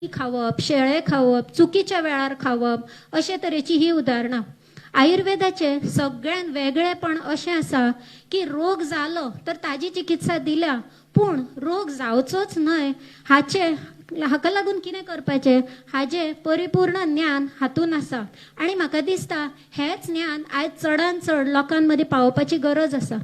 खावप, शेळे खावप, चुकीच्या वेळार खावप, अशे तरेची ही उदाहरणां. आयुर्वेदाचे सगळ्यान वेगळेपण अशें आसा की रोग जालो तर ताजी चिकित्सा दिल्या, पूण रोग जावचोच न्हय हाचे हाका लागून कितें करपाचें हाजें परिपूर्ण ज्ञान हातून आसा. आनी म्हाका दिसता हेंच ज्ञान आयज चडान चड लोकां मदीं पावोवपाची गरज आसा.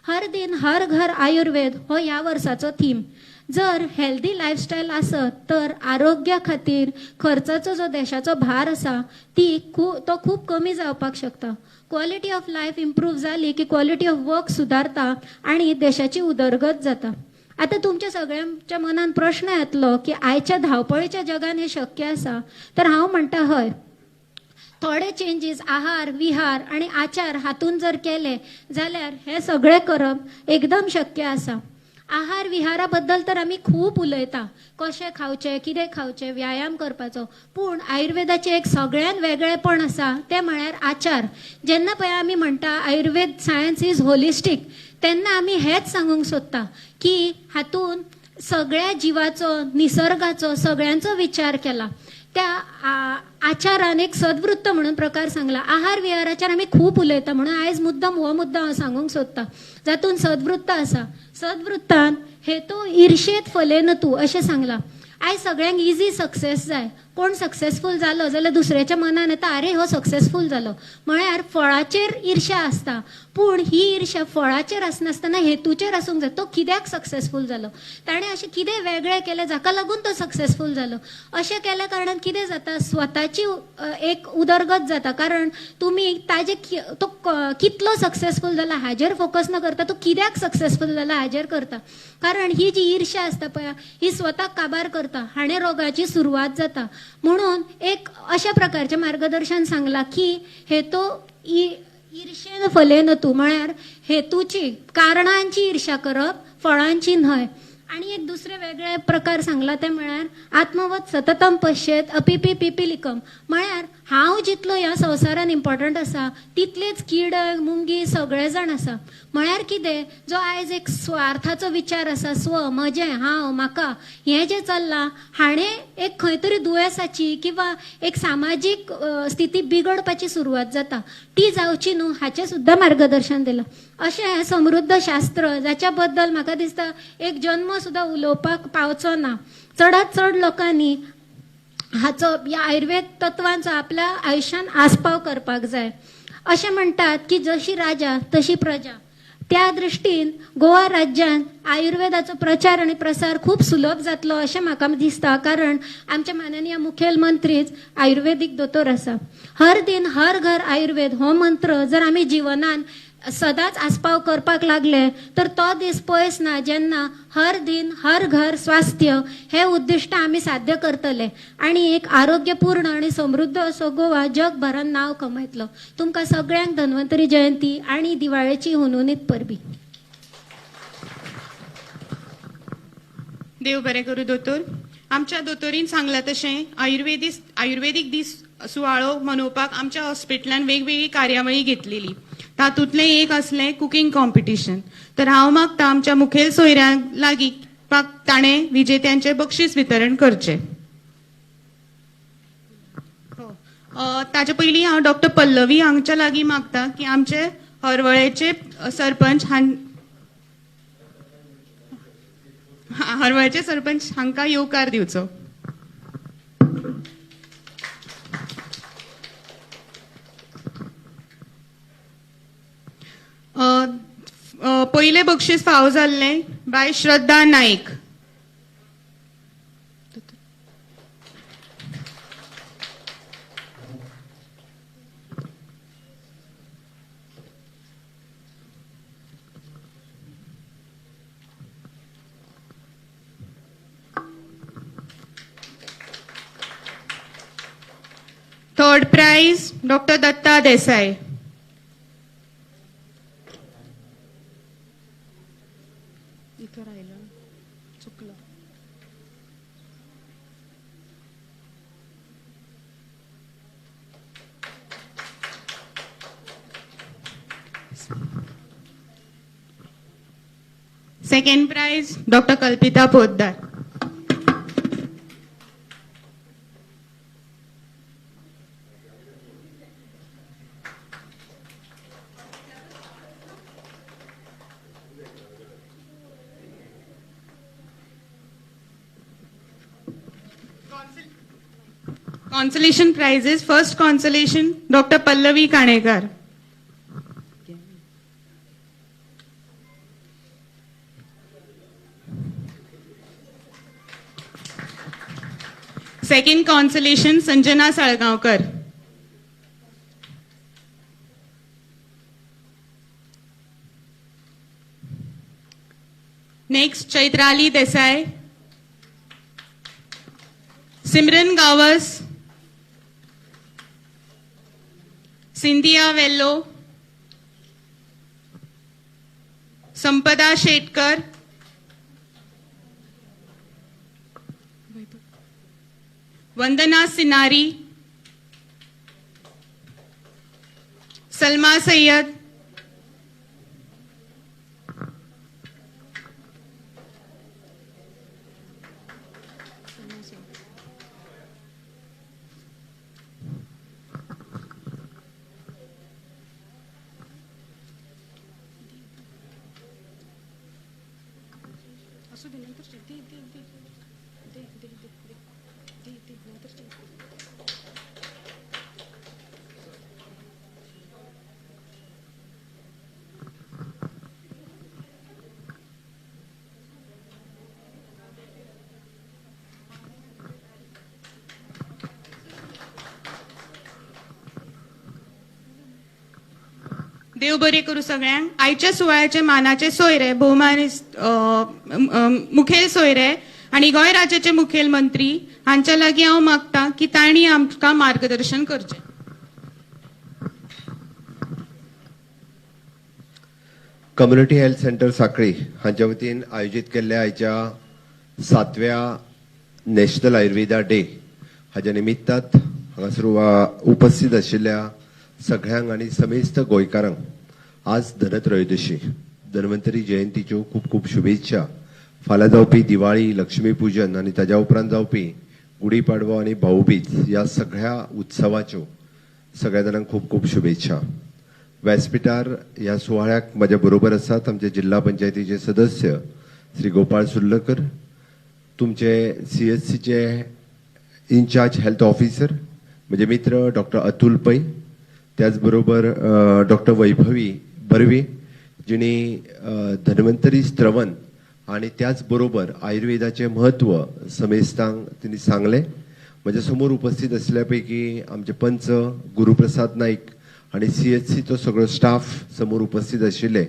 हर दिन हर घर आयुर्वेद हो ह्या वर्साचो थीम. जर हेल्दी लायफस्टायल आसत तर आरोग्या खातीर खर्चाचो जो देशाचो भार आसा ती तो खूब कमी जावपाक शकता. क्वॉलिटी ऑफ लायफ इम्प्रूव जाली की क्वॉलिटी ऑफ वर्क सुदारता आनी देशाची उदरगत जाता. आतां तुमच्या सगळ्यांच्या मनान प्रश्न येतलो की आयच्या धांवपळीच्या जगान हें शक्य आसा? तर हांव म्हणटा हय. थोडे चेंजीस आहार विहार आनी आचार हातून जर केले जाल्यार हें सगळें करप एकदम शक्य आसा. आहार विहारा बद्दल तर आमी खूब उलयता, कशें खावचें, कितें खावचें, व्यायाम करपाचो, पूण आयुर्वेदाचें एक सगळ्यान वेगळेपण आसा तें म्हळ्यार आचार. जेन्ना पळय आमी म्हणटा आयुर्वेद सायन्स is holistic, तेन्ना आमी हेंच सांगूंक सोदता की हातून सगळ्या जिवाचो, निसर्गाचो, सगळ्यांचो विचार केला. त्या आचारान एक सद्वृत्त म्हणून प्रकार सांगला. आहार विहाराचेर आमी खूब उलयता म्हणून आयज मुद्दम हो मुद्दो हांव सांगूंक सोदता, जातून सद्वृत्त आसा. सद्वृत्तान हेतू ईर्षेत फलेन तूं अशें सांगलां. आयज सगळ्यांक इजी सक्सेस जाय. कोण सक्सेसफूल जालो जाल्यार दुसऱ्याच्या मनान येता आरे हो सक्सेसफूल जालो, म्हळ्यार फळाचेर ईर्ष्या आसता. पूण ही ईर्ष्या फळाचेर आसनासतना हेतूचेर आसूंक जाय. तो कित्याक सक्सेसफूल जालो, ताणें अशें कितें वेगळें केलें जाका लागून तो सक्सेसफूल जालो. अशें केल्या कारणान कितें जाता, स्वताची एक उदरगत जाता. कारण तुमी ताजे तो कितलो सक्सेसफूल जाला हाजेर फोकस न करता तो कित्याक सक्सेसफूल जाला हाजेर करता. कारण ही जी ईर्ष्या आसता पळय ही स्वताक काबार करता, हाणें रोगाची सुरवात जाता. म्हणून एक अशा प्रकारचें मार्गदर्शन सांगलां की हेतू ईर्षेन फलेन तूं, म्हळ्यार हेतूची कारणांची ईर्ष्या करप, फळांची न्हय. आनी एक दुसरे वेगळे प्रकार सांगला ते म्हळ्यार आत्मवत सततम पश्येत अपिपी पिपिलिकम, म्हळ्यार हांव जितलो ह्या संवसारान इम्पॉर्टंट आसा तितलेच कीड मुंगी सगळे जाण आसा. म्हळ्यार कितें, जो आयज एक स्वार्थाचो विचार आसा, स्व म्हजें, हांव, म्हाका, हें जें चल्लां हाणें एक खंय तरी दुयेंसाची किंवा एक सामाजीक स्थिती बिगडपाची सुरवात जाता, ती जावची न्हू हाचें सुद्दां मार्गदर्शन दिलां. अशें हें समृद्ध शास्त्र जाच्या बद्दल म्हाका दिसता एक जन्म सुद्दां उलोवपाक पावचो ना. चडांत चड लोकांनी हाचो ह्या आयुर्वेद तत्वांचो आपल्या आयुश्यान आस्पाव करपाक जाय. अशें म्हणटात की जशी राजा तशी प्रजा, त्या दृश्टीन गोवा राज्यान आयुर्वेदाचो प्रचार आनी प्रसार खूब सुलभ जातलो अशें म्हाका दिसता. कारण आमचे माननीय मुखेलमंत्रीच आयुर्वेदीक दोतोर आसा. हर दिन हर घर आयुर्वेद हो मंत्र जर आमी जिवनान सदांच आस्पाव करपाक लागले तर तो दीस पयस ना जेन्ना हर दिन हर घर स्वास्थ्य हे उद्दिश्ट आमी साध्य करतले आनी एक आरोग्यपूर्ण आनी समृद्ध असो गोवा जगभरान नांव कमयतलो. तुमकां सगळ्यांक धन्वंतरी जयंती आनी दिवाळेची हुनहुनीत परबी. देव बरें करूं दोतोर. आमच्या दोतोरीन सांगलां तशें आयुर्वेदीक दीस सुवाळो मनोवपाक आमच्या हॉस्पिटलान वेगवेगळी कार्यावळी घेतलेली. तातूंतलें एक आसलें कुकींग कॉम्पिटिशन. तर हांव मागता आमच्या मुखेल सोयऱ्यांक लागीं ताणें विजेत्यांचें बक्षीस वितरण करचें. ताजे पयलीं हांव डॉक्टर पल्लवी हांगच्या लागीं मागता की आमचे हरवळेचे सरपंच हरवळचे सरपंच हांकां येवकार दिवचो. पयलें बक्षीस फावो जाल्लें by Shraddha Naik. Third prize doctor Datta Desai. इथं राहिलं चुकलं. Second prize doctor Kalpita Poddar. Consolation prizes. First consolation, Dr. Pallavi Kanekar. Second consolation, Sanjana Salgaonkar. Next, Chaitrali Desai. Simran Gawas. Cynthia Vello. Sampada Shetkar. Vandana Sinari. Salma Sayyed. देव बरें करूं सगळ्यांक. आयच्या सुवाळ्याचे मानाचे सोयरे, भोवमान मुखेल सोयरे आनी गोंय राज्याचे मुखेल मंत्री हांच्या लागीं हांव मागता की तांणी आमकां मार्गदर्शन करचें. कम्युनिटी हेल्थ सेंटर साखळी हांच्या वतीन आयोजीत केल्ल्या आयच्या 7व्या नॅशनल आयुर्वेदा डे हाज्या निमित्तात हांगासर उपस्थित आशिल्ल्या सगळ्यांक आनी समेस्त गोंयकारांक आज धनत्रयोदशी धन्वंतरी जयंतीच्यो खूब खूब शुभेच्छा. फाल्यां जावपी दिवाळी, लक्ष्मी पूजन आनी ताज्या उपरांत जावपी गुढीपाडवो आनी भाऊबीज ह्या सगळ्या उत्सवाच्यो सगळ्या जाणांक खूब खूब शुभेच्छा. व्यासपीठार ह्या सुवाळ्याक म्हज्या बरोबर आसात आमचे जिल्हा पंचायतीचे सदस्य श्री गोपाळ सुर्लकर, तुमचे CHCचे इन्चार्ज हेल्थ ऑफिसर म्हजे मित्र डॉक्टर अतुल पै, त्याचबरोबर डॉक्टर वैभवी बर्वे जिणी धन्वंतरी स्त्रवन आणि त्याचबरोबर आयुर्वेदाचे महत्व समेस्तांक तिने सांगले. म्हज्या समोर उपस्थित असल्या पैकी आमचे पंच गुरुप्रसाद नाईक आणि CHCचो सगळो स्टाफ समोर उपस्थित आशिल्ले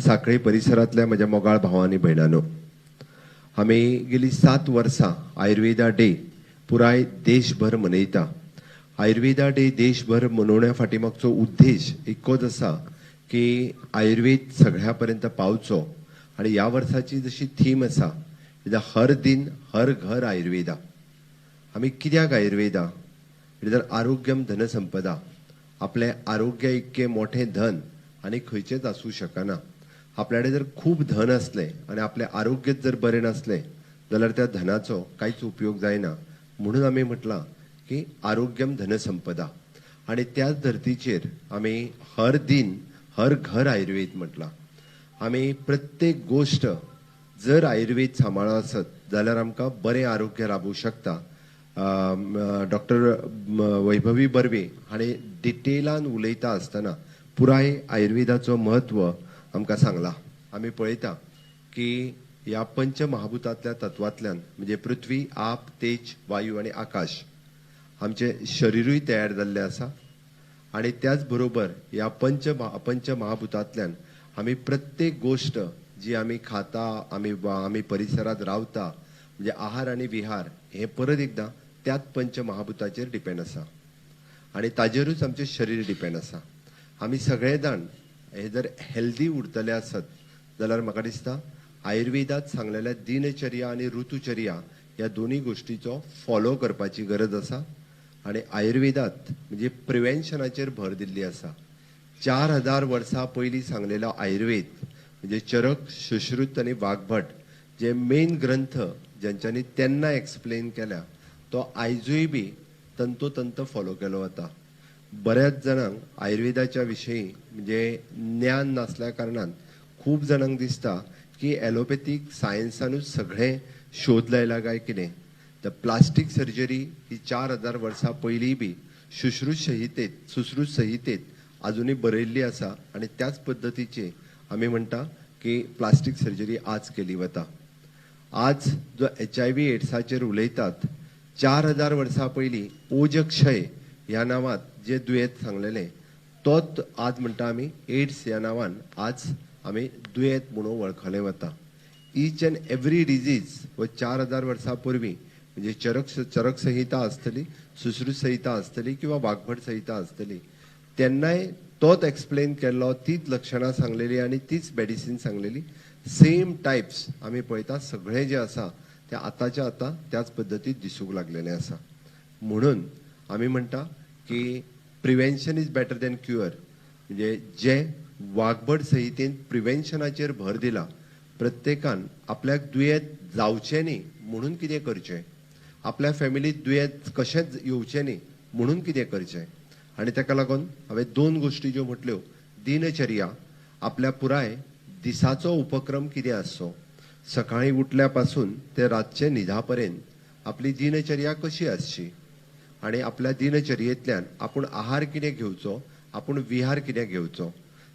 साखळी परिसरांतल्या म्हज्या मोगाळ भाव आनी भयणांनो, आमी गेली 7 वर्सां आयुर्वेदा डे पुराय देशभर मनयता. आयुर्वेदा डे देशभर मनोवण्या फाटी मागचो उद्देश एकूच आसा की आयुर्वेद सगळ्या पर्यंत पावचो. आनी ह्या वर्साची जशी थीम आसा हर दिन हर घर आयुर्वेदा. आमी कित्याक आयुर्वेदा? जर आरोग्यम धनसंपदा, आपलें आरोग्य इतकें मोठें धन आनी खंयचेंच आसूं शकना. आपल्या कडेन जर खूब धन आसलें आनी आपलें आरोग्यच जर बरें नासलें जाल्यार त्या धनाचो कांयच उपयोग जायना. म्हणून आमी म्हटलां की आरोग्यम धनसंपदा. आनी त्याच धर्तीचेर आमी हर दिन हर घर आयुर्वेद म्हटलां. आमी प्रत्येक गोश्ट जर आयुर्वेद सांबाळो आसत जाल्यार आमकां बरें आरोग्य लाबूंक शकता. डॉक्टर वैभवी बर्वे हाणें डिटेलान उलयता आसतना पुराय आयुर्वेदाचो म्हत्व आमकां सांगलां. आमी पळयता की ह्या पंचमहाभूतांतल्या तत्वांतल्यान म्हणजे पृथ्वी, आप, तेज, वायू आनी आकाश आमचें शरिरूय तयार जाल्लें आसा. आनी त्याच बरोबर ह्या पंचमहाभूतांतल्यान आमी प्रत्येक गोश्ट जी आमी खाता, आमी परिसरांत रावता, म्हणजे आहार आनी विहार हे परत एकदां त्याच पंचमहाभूताचेर डिपेंड आसा आनी ताजेरूच आमचें शरीर डिपेंड आसा. आमी सगळे जाण हे जर हेल्दी उरतले आसत जाल्यार म्हाका दिसता आयुर्वेदात सांगलेल्या दिनचर्या आनी ऋतुचर्या ह्या दोनूय गोश्टीचो फॉलो करपाची गरज आसा. आनी आयुर्वेदात म्हणजे प्रिवेन्शनाचेर भर दिल्ली आसा. 4000 वर्सां पयलीं सांगलेलो आयुर्वेद म्हणजे चरक, सुश्रुत आनी वाग्भट जे मेन ग्रंथ ज्यांच्यांनी तेन्ना एक्सप्लेन केल्या तो आयजूय बी तंतोतंत फॉलो केलो वता. बऱ्याच जाणांक आयुर्वेदाच्या विशयी म्हणजे ज्ञान नासल्या कारणान खूब जाणांक दिसता की एलोपॅथीक सायन्सानूच सगळें शोध लायला काय कितें. The plastic surgery ही 4000 वर्सां पयलीं बी सुश्रुत संहितेत आजुनूय बरयल्ली आसा आनी त्याच पद्दतीचे आमी म्हणटा की प्लास्टीक सर्जरी आज केली वता. आज जो HIV एड्साचेर उलयतात, 4000 वर्सां पयलीं ओजक्षय ह्या नांवांत जे दुयेंत सांगलेलें तोच आज म्हणटा आमी एड्स ह्या नांवान आज आमी दुयेंत म्हणून वळखलें वता. इच एंड एवरी डिजीज हो 4000 वर्सां पूर्वी म्हणजे चरक संहिता आसतली, सुश्रुत संहिता आसतली किंवा वाग्भट संहिता आसतली, तेन्नाय तोच एक्सप्लेन केल्लो, तीच लक्षणां सांगलेली आनी तीच मेडिसीन सांगलेली. सेम टायप्स आमी पळयता सगळें जें आसा तें आतांच्या आतां त्याच पद्दतीत दिसूंक लागलेलें आसा. म्हणून आमी म्हणटा की prevention is better than cure. म्हणजे जे वाग्भट संहितेन प्रिवेन्शनाचेर भर दिला, प्रत्येकान आपल्याक दुयेंत जावचें न्ही म्हणून कितें करचें, आपल्या फॅमिलीत दुयेंत कशेंच येवचें न्ही म्हणून कितें करचें. आनी ताका लागून हांवें 2 गोश्टी ज्यो म्हटल्यो, दिनचर्या, आपल्या पुराय दिसाचो उपक्रम कितें आसचो, सकाळीं उठल्या पासून ते रातचे न्हिदा पर्यंत आपली दिनचर्या कशी आसची आनी आपल्या दिनचर्येंतल्यान आपूण आहार कितें घेवचो, आपूण विहार कितें घेवचो.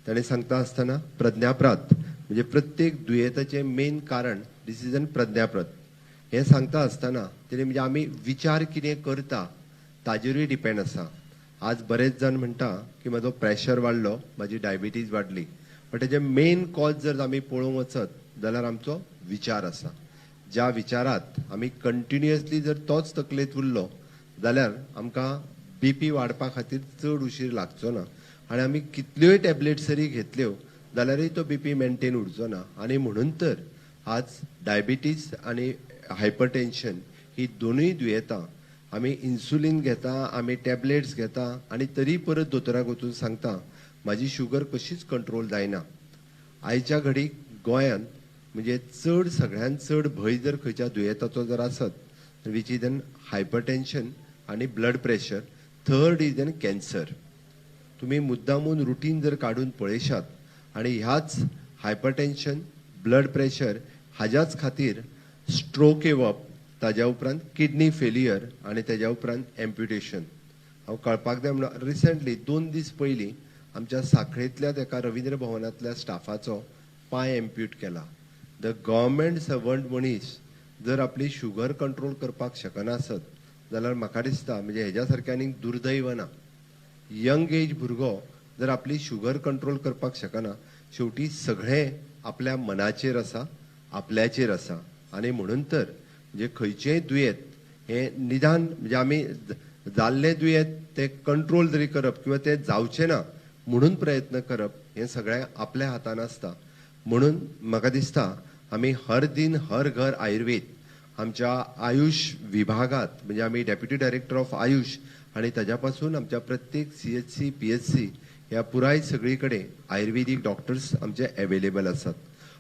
ताणें सांगता आसतना प्रज्ञाप्रात म्हणजे प्रत्येक दुयेंताचें मेन कारण दिस is an प्रज्ञाप्रत. हें सांगता आसतना तेणें म्हणजे आमी विचार कितें करता ताजेरूय डिपेंड आसा. आज बरेच जाण म्हणटा की म्हाजो प्रेशर वाडलो, म्हाजी डायबिटीज वाडली, बट तेजें मेन कॉज जर आमी पळोवंक वचत जाल्यार आमचो विचार आसा. ज्या विचारात आमी कंटिन्युअसली जर तोच तकलेंत उरलो जाल्यार आमकां बीपी वाडपा खातीर चड उशीर लागचो ना आनी आमी कितल्योय टॅबलेट्स जरी घेतल्यो जाल्यारूय तो बीपी मेनटेन उरचो ना. आनी म्हणून तर आज डायबिटीज आनी हायपरटेन्शन ही दोनूय दुयेंतां आमी इन्सुलीन घेता, आमी टॅबलेट्स घेता आनी तरी परत दोतोराक वचून सांगता म्हाजी शुगर कशीच कंट्रोल जायना. आयच्या घडीक गोंयांत म्हणजे चड सगळ्यांत चड भंय जर खंयच्या दुयेंताचो जर आसत which is an hypertension आनी blood pressure, third is an cancer. तुमी मुद्दामून रुटीन जर काडून पळयशात आनी ह्याच हायपरटेन्शन, ब्लड प्रेशर हाज्याच खातीर स्ट्रोक येवप, ताज्या उपरांत किडनी फेलियर आनी ताज्या उपरांत एम्प्युटेशन. हांव कळपाक जाय म्हणून रिसंटली 2 दीस पयलीं आमच्या साखळेंतल्याच एका रवींद्र भवनांतल्या स्टाफाचो पांय एम्प्यूट केला. The government servant मनीस जर आपली शुगर कंट्रोल करपाक शकना आसत जाल्यार म्हाका दिसता म्हणजे हेज्या सारकें आनीक दुर्दैव ना. यंग एज भुरगो जर आपली शुगर कंट्रोल करपाक शकना, शेवटी सगळें आपल्या मनाचेर आसा, आपल्याचेर आसा. आनी म्हणून तर म्हणजे खंयचेंय दुयेंत हें निदान म्हणजे आमी जाल्लें दुयेंत तें कंट्रोल जरी करप किंवा तें जावचें ना म्हणून प्रयत्न करप हें सगळें आपल्या हातान आसता. म्हणून म्हाका दिसता आमी हर दिन हर घर आयुर्वेद आमच्या आयुष विभागात म्हणजे आमी डेप्युटी डायरेक्टर ऑफ आयुष आनी ताज्या पासून आमच्या प्रत्येक CHC PHC ह्या पुराय सगळी कडेन आयुर्वेदीक डॉक्टर्स आमचे एवेलेबल आसात.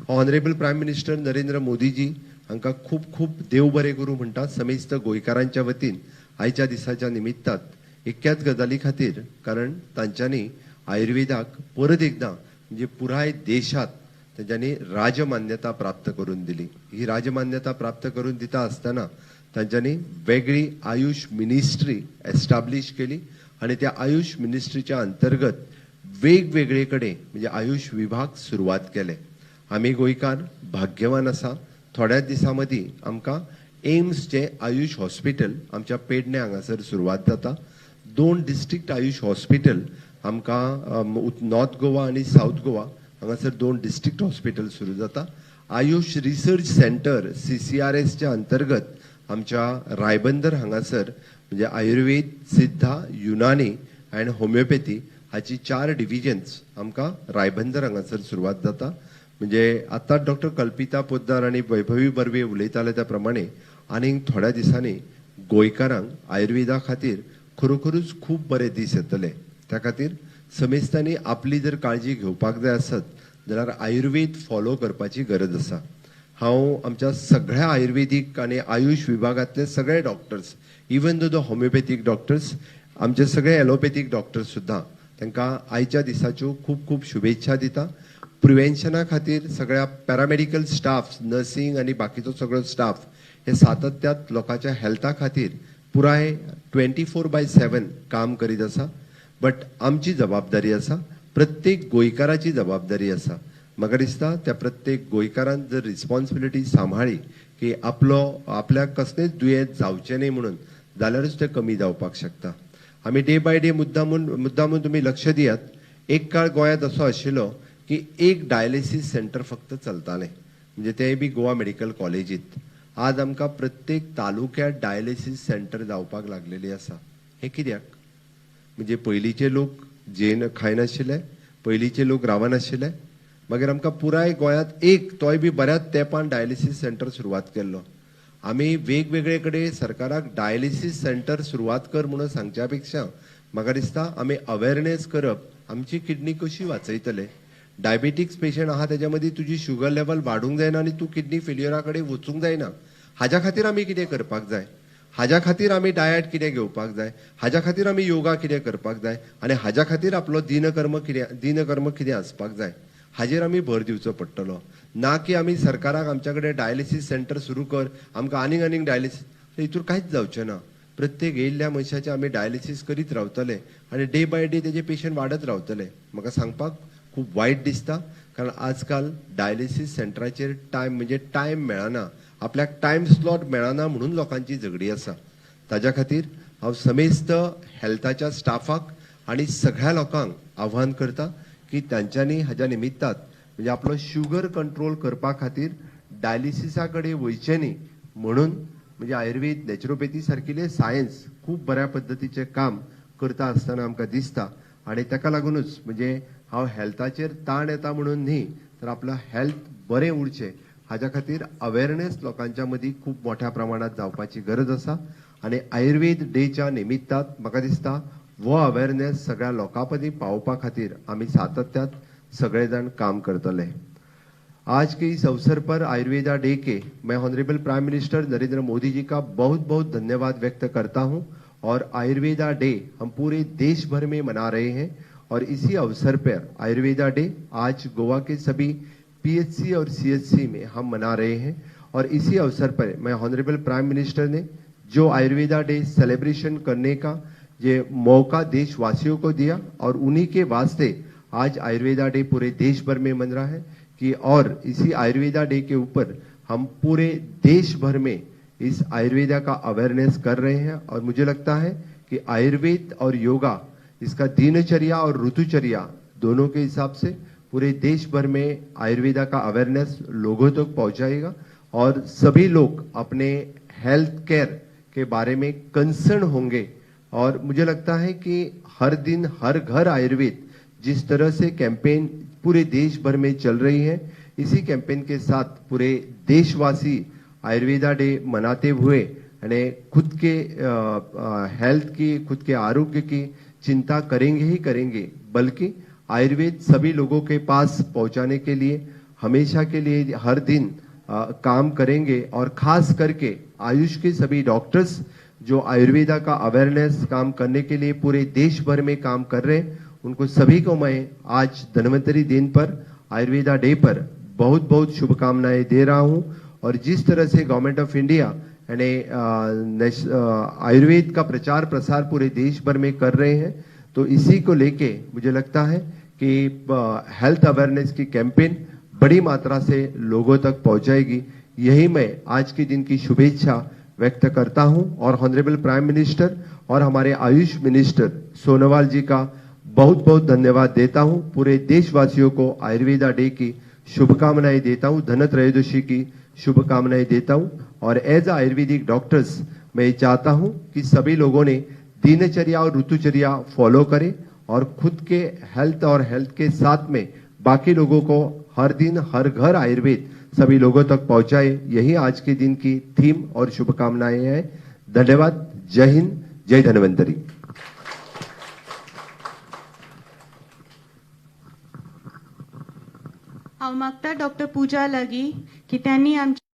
Honourable prime minister Narendra Modiji हांकां खूब खूब देव बरें करूं म्हणटा समेस्त गोंयकारांच्या वतीन आयच्या दिसाच्या निमित्तात एक्याच गजाली खातीर, कारण तांच्यांनी आयुर्वेदाक परत एकदां म्हणजे पुराय देशात तांच्यांनी राजमान्यता प्राप्त करून दिली. ही राजमान्यता प्राप्त करून दिता आसतना तांच्यांनी वेगळी आयुष मिनिस्ट्री एस्टाब्लीश केली आनी त्या आयुष मिनिस्ट्रीच्या अंतर्गत वेगवेगळे कडेन म्हणजे आयुष विभाग सुरवात केले. आमी गोंयकार भाग्यवान आसा, थोड्याच दिसां मदीं आमकां एम्सचें आयुष हॉस्पिटल आमच्या पेडणे हांगासर सुरवात जाता. 2 डिस्ट्रिक्ट आयुष हॉस्पिटल आमकां नॉर्थ गोवा आनी सावथ गोवा हांगासर 2 डिस्ट्रिक्ट हॉस्पिटल सुरू जाता. आयुष रिसर्च सेंटर CCRSच्या अंतर्गत आमच्या रायबंदर हांगासर म्हणजे आयुर्वेद, सिद्धा, युनानी अँड होमिओपॅथी हाची 4 डिविजन्स आमकां रायबंदर हांगासर सुरवात जाता. म्हणजे आतां डॉक्टर कल्पिता पोद्दार आनी वैभवी बर्वे उलयताले त्या प्रमाणे आनीक थोड्या दिसांनी गोंयकारांक आयुर्वेदा खातीर खरोखरूच खूब बरे दीस येतले. त्या खातीर समेस्तांनी आपली जर काळजी घेवपाक जाय आसत जाल्यार आयुर्वेद फॉलो करपाची गरज आसा. हांव आमच्या सगळ्या आयुर्वेदीक आनी आयुष विभागांतले सगळे doctors, even though the homeopathic doctors, आमचे सगळे एलोपॅथीक डॉक्टर्स सुद्दां तांकां आयच्या दिसाच्यो खूब खूब शुभेच्छा दिता. प्रिवेन्शना खातीर सगळ्या पॅरामेडिकल स्टाफ, नर्सिंग आनी बाकीचो सगळो स्टाफ हे सातत्यात लोकांच्या हेल्था खातीर पुराय 24/7 काम करीत आसा. बट आमची जबाबदारी आसा, प्रत्येक गोंयकाराची जबाबदारी आसा. म्हाका दिसता त्या प्रत्येक गोंयकारान जर रिस्पॉन्सिबिलिटी सांबाळ्ळी की आपलो आपल्याक कसलेंच दुयेंत जावचें न्ही म्हणून, जाल्यारूच तें कमी जावपाक शकता. आमी डे बाय डे मुद्दामून तुमी लक्ष दियात, एक काळ गोंयांत असो आशिल्लो की एक डायलिसीस सेंटर फक्त चलतालें, म्हणजे तेंय बी गोवा मेडिकल कॉलेजीत. आज आमकां प्रत्येक तालुक्यात डायलिसीस सेंटर जावपाक लागलेली आसा. हें कित्याक? म्हणजे पयलींचे लोक जेन खायनाशिल्ले, पयलींचे लोक रावनाशिल्ले. मागीर आमकां पुराय गोंयांत एक, तोय बी बऱ्याच तेंपान डायलिसीस सेंटर सुरवात केल्लो. आमी वेगवेगळे कडेन सरकाराक डायलिसीस सेंटर सुरवात कर म्हणून सांगच्या पेक्षा म्हाका दिसता आमी अवेरनेस करप, आमची किडनी कशी वाचयतले. डायबेटिक्स पेशंट आहा तेच्या मदीं तुजी शुगर लेवल वाडूंक जायना आनी तूं किडनी फेल्युअरा कडेन वचूंक जायना, हाज्या खातीर आमी कितें करपाक जाय, हाज्या खातीर आमी डायट कितें घेवपाक जाय, हाज्या खातीर आमी योगा कितें करपाक जाय आनी हाज्या खातीर आपलो दिनकर्म कितें आसपाक जाय, हाजेर आमी भर दिवचो पडटलो. ना की आमी सरकाराक आमच्या कडेन डायलिसीस सेंटर सुरू कर, आमकां आनीक आनीक डायलिसीस, हितूर कांयच जावचें ना. प्रत्येक येयल्ल्या मनशाचें आमी डायलिसीस करीत रावतले आनी डे बाय डे तेजे पेशंट वाडत रावतले. म्हाका सांगपाक खूब वायट दिसता, कारण आजकाल डायलिसीस सेंटराचेर टायम म्हणजे टायम मेळना, आपल्याक टायम स्लॉट मेळना म्हणून लोकांची झगडी आसा. ताज्या खातीर हांव समेस्त हेल्थाच्या स्टाफाक आनी सगळ्या लोकांक आव्हान करता की तांच्यांनी हाज्या निमित्तात म्हणजे आपलो शुगर कंट्रोल करपा खातीर डायलिसिसा कडेन वयचें न्ही म्हणून म्हणजे आयुर्वेद नॅचरोपॅथी सारकिल्ले सायन्स खूब बऱ्या पद्दतीचें काम करता आसतना आमकां दिसता. आनी ताका लागुनूच म्हणजे हांव हेल्थाचेर ताण येता म्हणून न्ही, तर आपलो हेल्थ बरें उरचें हाज्या खातीर अवेरनेस लोकांच्या मदीं खूब मोठ्या प्रमाणात जावपाची गरज आसा. आनी आयुर्वेद डेच्या निमित्तात म्हाका दिसता हो अवेरनेस सगळ्या लोकां मदीं पावोवपा खातीर आमी सातत्यात सगळे जाण काम करतले. आज के इस अवसर पर आयुर्वेदा डे के मैं honourable prime minister Narendra Modi ji का बहुत बहुत धन्यवाद व्यक्त करता हूं. और आयुर्वेदा डे हम पूरे देश भर में मना रहे हैं और इसी अवसर पर आयुर्वेदा डे आज गोवा के सभी पीएचसी और सीएचसी में हम मना रहे हैं. और इसी अवसर पर मैं ऑनरेबल प्राइम मिनिस्टर ने जो आयुर्वेदा डे सेलिब्रेशन करने का ये मौका देशवासियों को दिया और उन्हीं के वास्ते आज आयुर्वेदा डे पूरे देश भर में मन रहा है कि और इसी आयुर्वेदा डे के ऊपर हम पूरे देश भर में इस आयुर्वेदा का अवेयरनेस कर रहे हैं. और मुझे लगता है कि आयुर्वेद और योगा, इसका दिनचर्या और ऋतुचर्या दोनों के हिसाब से पूरे देश भर में आयुर्वेदा का अवेयरनेस लोगों तक पहुंचाएगा और सभी लोग अपने हेल्थ केयर के बारे में कंसर्न होंगे. और मुझे लगता है कि हर दिन हर घर आयुर्वेद जिस तरह से कैंपेन पूरे देश भर में चल रही है, इसी कैंपेन के साथ पूरे देशवासी आयुर्वेदा डे मनाते हुए यानी खुद के हेल्थ की, खुद के आरोग्य की चिंता करेंगे ही करेंगे, बल्कि आयुर्वेद सभी लोगों के पास पहुंचाने के लिए हमेशा के लिए हर दिन काम करेंगे. और खास करके आयुष के सभी डॉक्टर्स जो आयुर्वेदा का अवेयरनेस काम करने के लिए पूरे देश भर में काम कर रहे हैं, उनको सभी को मैं आज धन्वंतरी दिन पर, आयुर्वेदा डे पर बहुत बहुत शुभकामनाएं दे रहा हूं. और जिस तरह से गवर्नमेंट ऑफ इंडिया यानी आयुर्वेद का प्रचार प्रसार पूरे देश भर में कर रहे हैं, तो इसी को लेके मुझे लगता है कि हेल्थ अवेयरनेस की कैंपेन बड़ी मात्रा से लोगों तक पहुंचाएगी. यही मैं आज के दिन की शुभेच्छा व्यक्त करता हूं और ऑनरेबल प्राइम मिनिस्टर और हमारे आयुष मिनिस्टर सोनोवाल जी का बहुत बहुत धन्यवाद देता हूं. पूरे देशवासियों को आयुर्वेदा डे की शुभकामनाएं देता हूं, धनत्रयोदशी की शुभकामनाएं देता हूं. और एज आयुर्वेदिक डॉक्टर्स मैं चाहता हूं कि सभी लोगों ने दिनचर्या और ऋतुचर्या फॉलो करें और खुद के हेल्थ और हेल्थ के साथ में बाकी लोगों को हर दिन हर घर आयुर्वेद सभी लोगों तक पहुंचाए. यही आज के दिन की थीम और शुभकामनाएं हैं. धन्यवाद. जय हिंद, जय धन्वंतरी. हांव मागता डॉक्टर पूजा लागी की त्यांनी आमच्या